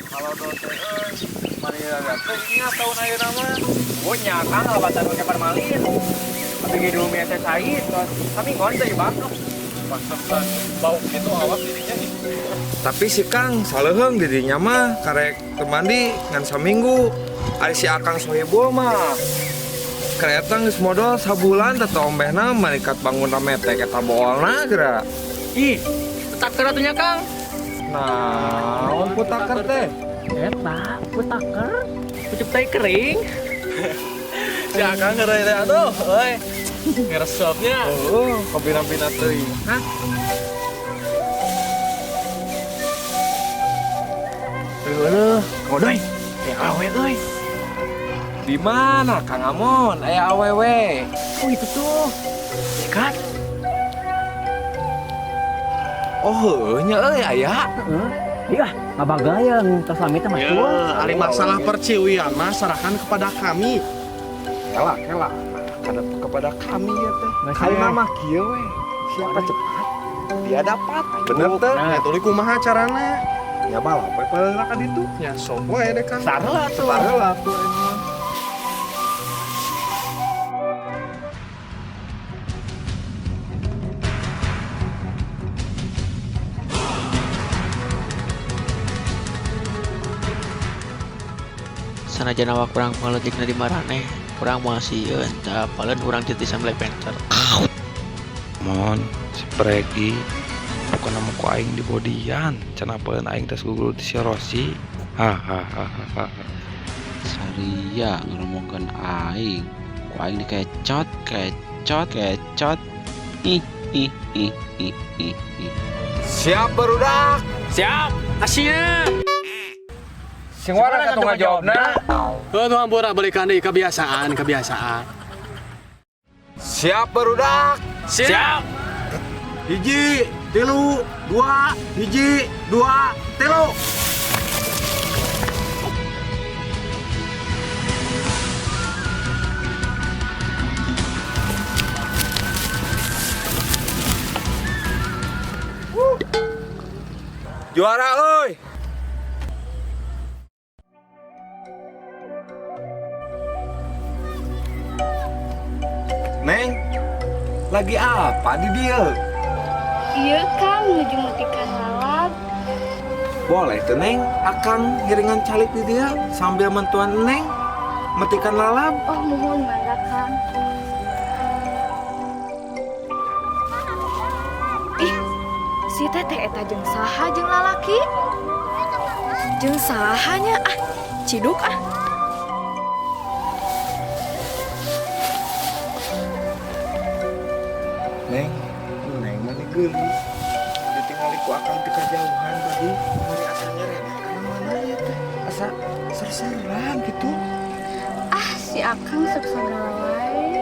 Kalau dote euy, mari teh ingat tahun ayeuna mah. Oh nya Kang labatan pakai formalin. Tapi ge dulu teh cai terus tapi ngon teh bang. Pasesan bau gitu awas dirinya ih. Tapi si Kang saleuheung didinya mah karek teu mandi ngan saminggu. Ari si Akang Sohibul mah kereta geus modal sabulan teh ombehna marikat bangun rame teh eta boolna geura. Ih, taker atuh nya Kang. Naon putaker teh? Eta, putaker. Pucuk teh kering. Si Akang ngeureuy teh atuh, euy. Ngeresepnya. Oh, kabina-bina teuing. Hah? Leuh, godoy. Teh awe euy. Di mana Kang Amon? Aya awewe. Oh itu tuh. Sikat. Oh, heueuh nya euy aya. Heeh. Iya, ngabagayang tos lami teh Ya, masuk. ari masalah perciwian mah serahkan kepada kami. Kela, kela. Kada kepada kami ya teh. Nggak Kali sih. nama kieu we. Siapa cepat dia dapat. Bener teh. Nah, tuluy kumaha carana? Ya balap we pareula ka ditu. Ya sok we deh Kang. Sarela tuh. Pareula tuh emang. Sanajan awak urang pangletikna di maraneh, urang moal sieun teu apaleun urang titisan Black Panther. Mon, si Pregi bukan nama ku aing di bodian, can apaleun aing tes gugur di si Rossi. Hahaha. Saria ngomongkeun aing, ku aing dikecot, kecot, kecot. Ih ih ih ih ih ih. Siap barudak. Siap. Asia. Sing warang atuh ngajawabna. Heuh, nu hampura balikan deui kebiasaan, kebiasaan. Siap barudak. Siap. Hiji, tilu, dua, hiji, dua, tilu. Juara euy. Neng, lagi apa di dia? Iya Kang, nuju metikan lalap. Boleh tuh Neng, akang ngiringan calik di dia sambil mentuan Neng metikan lalap. Oh mohon mangga Kang. Ih, si teteh eta jeung saha jeung lalaki? Jeung sahanya ah, ciduk ah. Neng, Neng mana geulis. Ditinggali ku akang ti kajauhan tadi, mari asa nyerenet kana mana ya teh? Asa ser-seran gitu. Ah, si Akang sok sagala wae.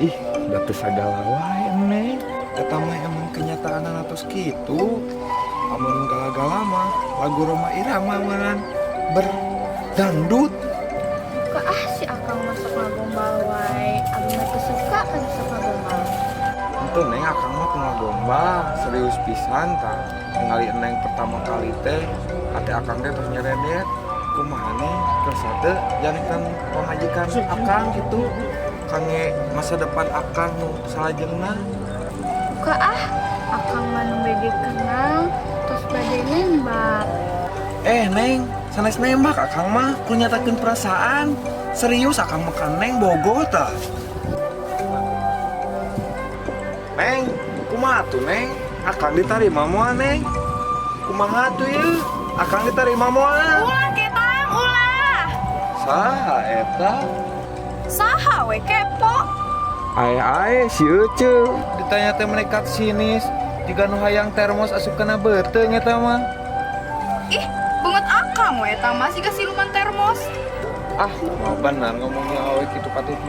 Ih, da teu sagala wae Neng. Eta mah emang kenyataan atos kitu. Amun gala-gala mah lagu Rhoma Irama meureun berdangdut. Buka ah si Akang masuk ngagombal wae. Abi mah teu suka kan sok ngagombal. Itu Neng akang mah teu ngagombal, serius pisan tah. Ningali Neng pertama kali teh, hati akang teh terus nyeredet. Kumaha Neng, kersa teu janten pamajikan akang gitu. Kangge masa depan akang nu salajengna. Buka ah, akang mah nu bege kenal, terus bade nembak. Neng, sanes nembak akang mah ku nyatakeun perasaan. Serius akang mah ka Neng bogoh tah. Neng, kumaha tuh Neng? Akang ditarima moal Neng? Kumaha tuh ieu? Akang ditarima moal? Ulah ketang, ulah. Saha eta? Saha we kepo. Ae ae si Ece ditanya teh menekat sinis jiga nu hayang termos asup kana beuteung eta mah. Ih, banget akang we eta mah siga siluman termos. Ah, mau benar ngomongnya awe kitu patut.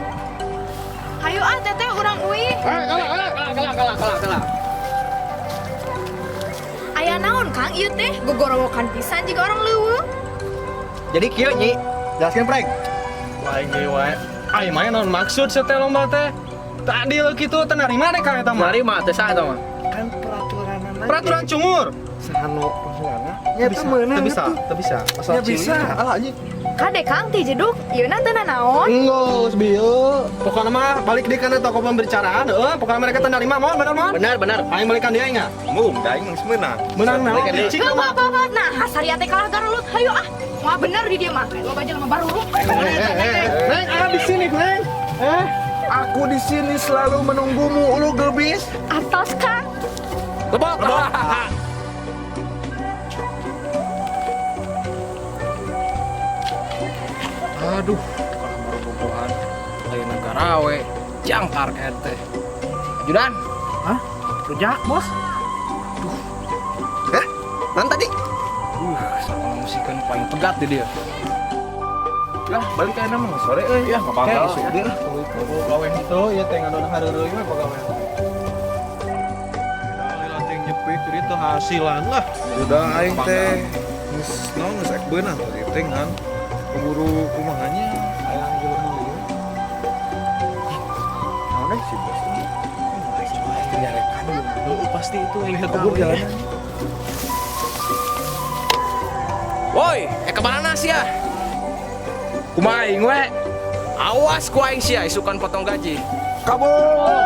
Hayu ah teteh urang uih. Kalah, kalah, kalah, kalah, kalah. Aya naon Kang ieu teh? Gogorowokan pisan jiga orang leuweung. Jadi kieu Nyi, jelaskeun Prek. Wae deui wae. Ai mah naon maksud sia teh lomba teh? Tadi lo kitu teu narima deh Kang eta mah. Narima teh saha eta mah? Kan peraturan Peraturan cungur. Saha nu pangheulana? Nya eta meunang Teu bisa, atuh. teu bisa. Masalah Ya bisa. cilik. Alah anjing. Kade Kang ti jeduk, ieu na teu nanaon. Enggeus bieu. Pokoknya mah balik deui kana toko pembicaraan, heeh, pokoknya mereka teu narima moal bener moal. Benar, benar. Aing balikan dia ingat. Mung, da aing geus meunang. Menang naon? Balikan deui. Cik Heuh, heuh, heuh. Nah, saria teh kalah garelut. Hayu ah. Wah bener di dia mah. Loba jelema baru. Neng, ah di sini, Neng. Eh, Aku di sini selalu menunggumu, lu gebis. Atos Kang. Lebok. Lebok. Aduh, kalau baru bobohan lain negara we, jangkar ente. Ajudan. Hah? Rujak, Bos. Hah? Nan tadi? Sama musikan paling pegat di dia. Lah, balik ka mah sore euy. Ya, nggak apa-apa. Kayak isuk deui lah. Gawe itu ya teh ngadon hareureuy we pagawe. Lila teh nyepik jadi teu hasilan lah. Udah aing teh geus naon geus ek beunang tadi teh ngan keburu kumaha nya aya jelema lieu. Naon eh si bos ini? Nyarekan Heeh, pasti itu lihat kabur gawe. jalan. Woi, kemana sih ya? Kumaha aing we? Awas ku aing sia isukan potong gaji. Kabur.